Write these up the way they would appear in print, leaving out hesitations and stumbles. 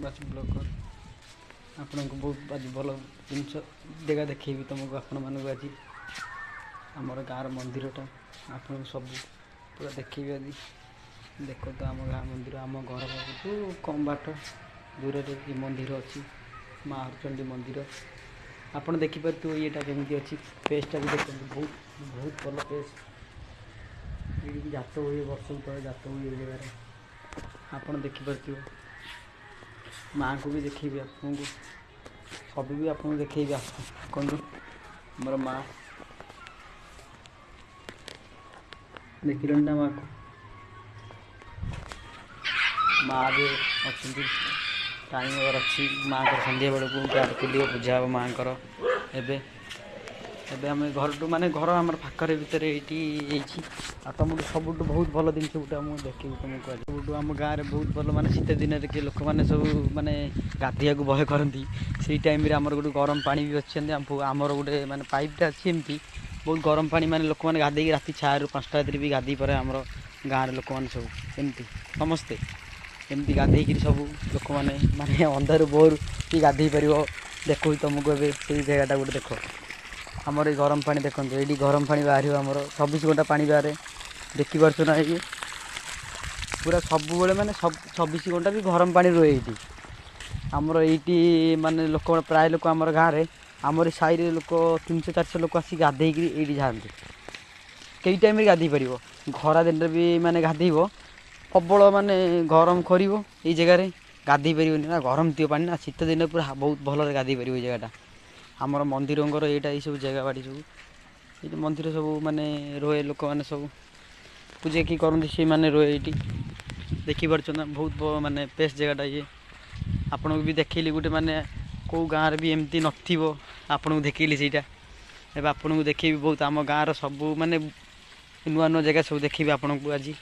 ବାସ୍ blogger. ଆପଣଙ୍କୁ ବହୁତ ଆଜି ଭଲ ଜିନିଷ ଜାଗା ଦେଖେଇବି ତୁମକୁ, ଆପଣମାନଙ୍କୁ ଆଜି ଆମର ଗାଁର ମନ୍ଦିରଟା ଆପଣଙ୍କୁ ସବୁ ପୁରା ଦେଖେଇବି ଆଜି। ଦେଖନ୍ତୁ ଆମ ଗାଁ ମନ୍ଦିର, ଆମ ଘର ପାଖଠୁ କମ୍ ବାଟ ଦୂରରେ ଏ ମନ୍ଦିର ଅଛି, ମା ହରଚଣ୍ଡୀ ମନ୍ଦିର। ଆପଣ ଦେଖିପାରୁଥିବେ ଇଏଟା କେମିତି ଅଛି, ପେଜ୍ଟା ବି ଦେଖନ୍ତୁ, ବହୁତ ବହୁତ ଭଲ ପେଜ୍। ଏଇଠି ଜାତ ହୁଏ, ବର୍ଷକୁ ଥରେ ଜାତ ହୁଏ ଏଇ ଜାଗାରେ। ଆପଣ ଦେଖିପାରୁଥିବେ, ମାଆଙ୍କୁ ବି ଦେଖେଇବି ଆପଣଙ୍କୁ, ସବୁ ବି ଆପଣଙ୍କୁ ଦେଖେଇବି। ଦେଖନ୍ତୁ ଆମର ମା, ଦେଖିଲେଣି ନା ମାଆକୁ? ମା ବି ଅଛନ୍ତି। ଟାଇମ୍ ହେବାର ଅଛି ମାଆଙ୍କର, ସନ୍ଧ୍ୟା ବେଳକୁ ଗାଁରେ ଖୋଲିବ, ପୂଜା ହେବ ମାଆଙ୍କର। ଏବେ ଏବେ ଆମେ ଘରଠୁ, ମାନେ ଘର ଆମର ପାଖରେ ଭିତରେ ଏଇଠି ହେଇଛି। ଆଉ ତୁମଠୁ ସବୁଠୁ ବହୁତ ଭଲ ଜିନିଷ ଗୋଟେ ମୁଁ ଦେଖିବି ତୁମକୁ ଆଜି। ସବୁଠୁ ଆମ ଗାଁରେ ବହୁତ ଭଲ, ମାନେ ଶୀତ ଦିନରେ କି ଲୋକମାନେ ସବୁ ମାନେ ଗାଧୋଇବାକୁ ଭୟ କରନ୍ତି, ସେଇ ଟାଇମ୍ରେ ଆମର ଗୋଟେ ଗରମ ପାଣି ବି ଅଛନ୍ତି। ଆମର ଗୋଟେ ମାନେ ପାଇପ୍ଟା ଅଛି ଏମିତି, ବହୁତ ଗରମ ପାଣି, ମାନେ ଲୋକମାନେ ଗାଧେଇକି ରାତି 4ରୁ 5ଟା ରାତିରେ ବି ଗାଧେଇ ପାରେ। ଆମର ଗାଁରେ ଲୋକମାନେ ସବୁ ଏମିତି ସମସ୍ତେ ଏମିତି ଗାଧେଇକିରି ସବୁ ଲୋକମାନେ ମାନେ ଅନ୍ଧାରୁ ଭୋରୁ ବି ଗାଧେଇ ପାରିବ। ଦେଖୁଛି ତୁମକୁ ଏବେ ସେଇ ଜାଗାଟା ଗୋଟେ। ଦେଖ ଆମର ଏଇ ଗରମ ପାଣି, ଦେଖନ୍ତୁ ଏଇଠି ଗରମ ପାଣି ବାହାରିବ ଆମର, 24 ଘଣ୍ଟା ପାଣି ବାହାରେ। ଦେଖିପାରୁଛ ନା? ଏଇଠି ପୁରା ସବୁବେଳେ ମାନେ 24 ଘଣ୍ଟା ବି ଗରମ ପାଣି ରୁହେ ଏଇଠି ଆମର। ଏଇଠି ମାନେ ଲୋକ, ପ୍ରାୟ ଲୋକ ଆମର ଗାଁରେ, ଆମର ସାହିରେ ଲୋକ 300 400 ଲୋକ ଆସିକି ଗାଧେଇକିରି ଏଇଠି ଯାଆନ୍ତି। କେଇ ଟାଇମ୍ରେ ଗାଧେଇ ପାରିବ, ଖରା ଦିନରେ ବି ମାନେ ଗାଧେଇବ, ପ୍ରବଳ ମାନେ ଗରମ କରିବ, ଏଇ ଜାଗାରେ ଗାଧେଇ ପାରିବନି ନା, ଗରମ ଥିବ ପାଣି ନା। ଶୀତ ଦିନରେ ପୁରା ବହୁତ ଭଲରେ ଗାଧେଇ ପାରିବ ଏଇ ଜାଗାଟା। ଆମର ମନ୍ଦିରଙ୍କର ଏଇଟା, ଏଇସବୁ ଜାଗା ବାଡ଼ି ସବୁ ଏଇଠି ମନ୍ଦିର ସବୁ ମାନେ ରୁହେ, ଲୋକମାନେ ସବୁ ପୂଜା କି କରନ୍ତି, ସେଇମାନେ ରୁହେ ଏଇଠି। ଦେଖିପାରୁଛନ୍ତି ନା? ବହୁତ ମାନେ ବେଷ୍ଟ ଜାଗାଟା ଇଏ। ଆପଣଙ୍କୁ ବି ଦେଖେଇଲି ଗୋଟେ, ମାନେ କେଉଁ ଗାଁରେ ବି ଏମିତି ନଥିବ, ଆପଣଙ୍କୁ ଦେଖେଇଲି ସେଇଟା। ଏବେ ଆପଣଙ୍କୁ ଦେଖେଇବି ବହୁତ ଆମ ଗାଁର ସବୁ ମାନେ ନୂଆ ନୂଆ ଜାଗା ସବୁ ଦେଖେଇବି ଆପଣଙ୍କୁ ଆଜି।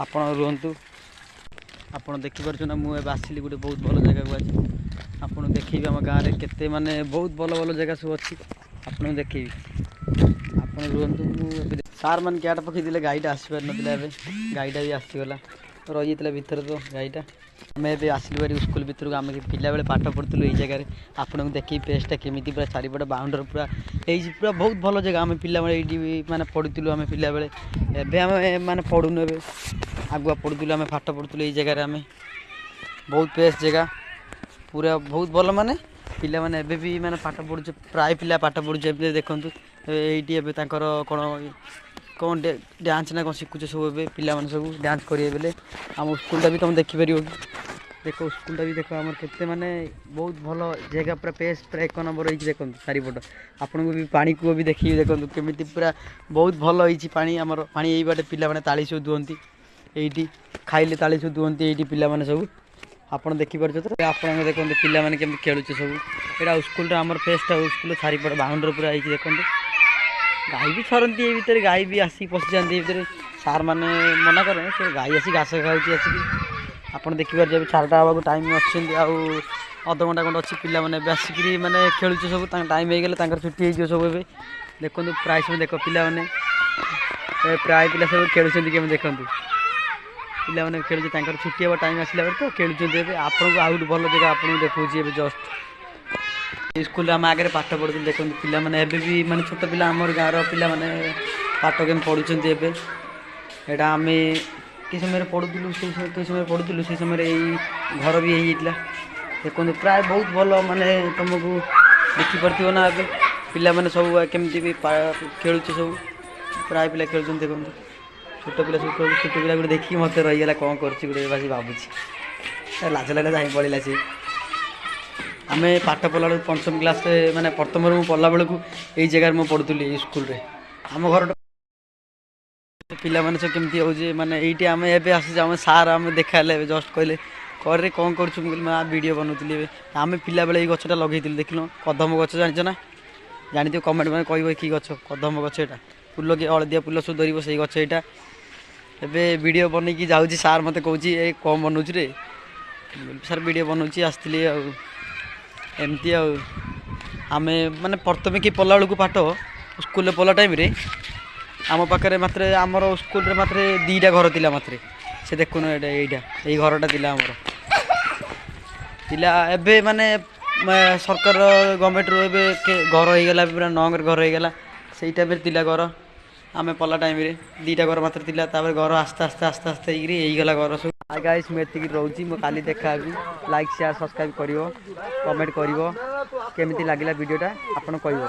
ଆପଣ ରୁହନ୍ତୁ। ଆପଣ ଦେଖିପାରୁଛନ୍ତି ନା? ମୁଁ ଏବେ ଆସିଲି ଗୋଟେ ବହୁତ ଭଲ ଜାଗାକୁ ଆଜି। ଆପଣ ଦେଖେଇବି ଆମ ଗାଁରେ କେତେ ମାନେ ବହୁତ ଭଲ ଭଲ ଜାଗା ସବୁ ଅଛି, ଆପଣଙ୍କୁ ଦେଖେଇବି। ଆପଣ ରୁହନ୍ତୁ। ମୁଁ ଏବେ ସାର୍ ମାନେ କ୍ୟାଟ୍ ପକେଇଥିଲେ, ଗାଈଟା ଆସିପାରିନଥିଲା, ଏବେ ଗାଈଟା ବି ଆସିଗଲା, ରହିଯାଇଥିଲା ଭିତରେ ତ ଗାଈଟା। ଆମେ ଏବେ ଆସିଲୁ ଭାରି ସ୍କୁଲ ଭିତରକୁ। ଆମେ ପିଲାବେଳେ ପାଠ ପଢ଼ୁଥିଲୁ ଏଇ ଜାଗାରେ। ଆପଣଙ୍କୁ ଦେଖିବି ପେଜ୍ଟା କେମିତି, ପୁରା ଚାରିପଟ ବାଉଣ୍ଡରୀ ପୁରା ହେଇଛି, ପୁରା ବହୁତ ଭଲ ଜାଗା। ଆମେ ପିଲାବେଳେ ଏଇଠି ମାନେ ପଢ଼ୁଥିଲୁ ଆମେ ପିଲାବେଳେ। ଏବେ ଆମେ ମାନେ ପଢ଼ୁନୁ, ଏବେ ଆଗୁଆ ପଢ଼ୁଥିଲୁ, ଆମେ ପାଠ ପଢ଼ୁଥିଲୁ ଏଇ ଜାଗାରେ ଆମେ। ବହୁତ ବେଷ୍ଟ ଜାଗା ପୁରା, ବହୁତ ଭଲ। ମାନେ ପିଲାମାନେ ଏବେ ବି ମାନେ ପାଠ ପଢ଼ୁଛୁ, ପ୍ରାୟ ପିଲା ପାଠ ପଢ଼ୁଛୁ ଏବେ। ଦେଖନ୍ତୁ ଏଇଠି ଏବେ ତାଙ୍କର କ'ଣ କ'ଣ ଡ୍ୟାନ୍ସ ନା କ'ଣ ଶିଖୁଛ ସବୁ, ଏବେ ପିଲାମାନେ ସବୁ ଡ୍ୟାନ୍ସ କରିବେ ବେଲେ। ଆମ ସ୍କୁଲଟା ବି ତୁମେ ଦେଖିପାରିବ କି? ଦେଖ ସ୍କୁଲଟା ବି ଦେଖ ଆମର କେତେ ମାନେ ବହୁତ ଭଲ ଜାଗା, ପୁରା ପେସ୍ ପୁରା 1 ନମ୍ବର ହେଇଛି। ଦେଖନ୍ତୁ ଚାରିପଟ, ଆପଣଙ୍କୁ ବି ପାଣି କୂଅ ବି ଦେଖିବି, ଦେଖନ୍ତୁ କେମିତି ପୁରା ବହୁତ ଭଲ ହେଇଛି ପାଣି ଆମର। ପାଣି ଏଇ ବାଟେ ପିଲାମାନେ ତାଳି ସବୁ ଦୁଅନ୍ତି, ଏଇଠି ଖାଇଲେ ତାଳି ସବୁ ଦୁଅନ୍ତି ଏଇଠି ପିଲାମାନେ ସବୁ। ଆପଣ ଦେଖିପାରୁଛନ୍ତି ତ? ଆପଣଙ୍କ ଦେଖନ୍ତୁ ପିଲାମାନେ କେମିତି ଖେଳୁଛି ସବୁ। ଏଇଟା ସ୍କୁଲଟା ଆମର ଫେସ୍ଟା, ସ୍କୁଲ ଚାରିପଟ ବାଉଣ୍ଡରୀ ପୁରା ହେଇଛି। ଦେଖନ୍ତୁ ଗାଈ ବି ଛରନ୍ତି ଏଇ ଭିତରେ, ଗାଈ ବି ଆସିକି ପଶିଯାଆନ୍ତି ଏଇ ଭିତରେ, ସାର୍ ମାନେ ମନା କରେ ସେ ଗାଈ ଆସି ଘାସ ଖାଉଛି ଆସିକି। ଆପଣ ଦେଖିପାରୁଥିବେ ଏବେ 4ଟା ହେବାକୁ ଟାଇମ୍ ଅଛନ୍ତି, ଆଉ ଅଧଘଣ୍ଟା ଖଣ୍ଡେ ଅଛି। ପିଲାମାନେ ଏବେ ଆସିକିରି ମାନେ ଖେଳୁଛୁ ସବୁ, ତାଙ୍କ ଟାଇମ୍ ହେଇଗଲେ ତାଙ୍କର ଛୁଟି ହେଇଯିବ ସବୁ। ଏବେ ଦେଖନ୍ତୁ ପ୍ରାୟ ସବୁ, ଦେଖ ପିଲାମାନେ, ପ୍ରାୟ ପିଲା ସବୁ ଖେଳୁଛନ୍ତି କେମିତି। ଦେଖନ୍ତୁ ପିଲାମାନେ ଖେଳୁଛନ୍ତି, ତାଙ୍କର ଛୁଟି ହେବା ଟାଇମ୍ ଆସିଲା ପରେ ତ ଖେଳୁଛନ୍ତି ଏବେ। ଆପଣଙ୍କୁ ଆଉ ଗୋଟେ ଭଲ ଜାଗା ଆପଣଙ୍କୁ ଦେଖାଉଛି ଏବେ ଜଷ୍ଟ। ଏଇ ସ୍କୁଲରେ ଆମେ ଆଗରେ ପାଠ ପଢ଼ୁଥିଲୁ। ଦେଖନ୍ତୁ ପିଲାମାନେ ଏବେ ବି ମାନେ ଛୋଟ ପିଲା, ଆମର ଗାଁର ପିଲାମାନେ ପାଠ କେମିତି ପଢ଼ୁଛନ୍ତି ଏବେ। ଏଇଟା ଆମେ କି ସମୟରେ ପଢ଼ୁଥିଲୁ, ସେଇ କେଉଁ ସମୟରେ ପଢ଼ୁଥିଲୁ, ସେଇ ସମୟରେ ଏଇ ଘର ବି ହେଇଯାଇଥିଲା। ଦେଖନ୍ତୁ ପ୍ରାୟ ବହୁତ ଭଲ, ମାନେ ତୁମକୁ ଦେଖିପାରୁଥିବ ନା? ଏବେ ପିଲାମାନେ ସବୁ କେମିତି ବି ଖେଳୁଛି ସବୁ, ପ୍ରାୟ ପିଲା ଖେଳୁଛନ୍ତି। ଦେଖନ୍ତୁ ଛୋଟ ପିଲା ସବୁ ଖେଳୁଛି। ଛୋଟ ପିଲା ଗୋଟେ ଦେଖିକି ମୋତେ ରହିଗଲା, କ'ଣ କରୁଛି ଗୋଟେ ବାସି ଭାବୁଛି, ଲାଜ ଲାଗିଲା, ଯାଇ ପଳେଇଲା ସେ। ଆମେ ପାଠ ପଢ଼ିଲା ବେଳକୁ ପଞ୍ଚମ କ୍ଲାସ୍ରେ, ମାନେ ପ୍ରଥମରେ ମୁଁ ପଢ଼ିଲା ବେଳକୁ ଏଇ ଜାଗାରେ ମୁଁ ପଢ଼ୁଥିଲି, ଏଇ ସ୍କୁଲରେ। ଆମ ଘରଟା ପିଲାମାନେ ସବୁ କେମିତି ହେଉଛି ମାନେ ଏଇଠି ଆମେ ଏବେ ଆସୁଛୁ। ଆମ ସାର୍ ଆମେ ଦେଖା ହେଲେ ଏବେ ଜଷ୍ଟ, କହିଲେ କରେ କ'ଣ କରୁଛୁ? ମୁଁ କହିଲି ମା ଭିଡ଼ିଓ ବନାଉଥିଲି। ଏବେ ଆମେ ପିଲାବେଳେ ଏଇ ଗଛଟା ଲଗେଇଥିଲୁ। ଦେଖିଲ କଦମ ଗଛ, ଜାଣିଛ ନା? ଜାଣିଥିବ, କମେଣ୍ଟ ମାନେ କହିବ କି ଗଛ। କଦମ ଗଛ ଏଇଟା, ଫୁଲ କି ହଳଦିଆ ଫୁଲ ସବୁ ଧରିବ, ସେଇ ଗଛ ଏଇଟା। ଏବେ ଭିଡ଼ିଓ ବନେଇକି ଯାଉଛି, ସାର୍ ମୋତେ କହୁଛି ଏ କ'ଣ ବନଉଛି ରେ? ସାର୍ ଭିଡ଼ିଓ ବନଉଛି, ଆସିଥିଲି ଆଉ ଏମିତି। ଆଉ ଆମେ ମାନେ ପ୍ରଥମେ କି ପଢ଼ିଲା ବେଳକୁ ପାଠ ସ୍କୁଲରେ ପଢ଼ିଲା ଟାଇମ୍ରେ ଆମ ପାଖରେ ମାତ୍ର, ଆମର ସ୍କୁଲରେ ମାତ୍ର 2ଟା ଘର ଥିଲା ମାତ୍ର। ସେ ଦେଖୁନ ଏଇଟା, ଏଇଟା ଏଇ ଘରଟା ଥିଲା ଆମର। ଥିଲା। ଏବେ ମାନେ ସରକାର ଗଭର୍ଣ୍ଣମେଣ୍ଟରୁ ଏବେ ଘର ହେଇଗଲା, ପୁରା ନଙ୍ଗରେ ଘର ହେଇଗଲା। ସେଇ ଟାଇମ୍ରେ ଥିଲା ଘର, ଆମେ ପଲା ଟାଇମ୍ରେ 2ଟା ଘର ମାତ୍ର ଥିଲା। ତାପରେ ଘର ଆସ୍ତେ ଆସ୍ତେ ଆସ୍ତେ ଆସ୍ତେ ହେଇକିରି ହେଇଗଲା ଘର ସବୁ। ହାଇ ଗାଇସ୍, ମୁଁ ଏତିକି ରହୁଛି, ମୁଁ କାଲି ଦେଖା ହେବି। ଲାଇକ୍, ସେୟାର, ସବସ୍କ୍ରାଇବ୍ କରିବ, କମେଣ୍ଟ କରିବ, କେମିତି ଲାଗିଲା ଭିଡ଼ିଓଟା ଆପଣ କହିବ।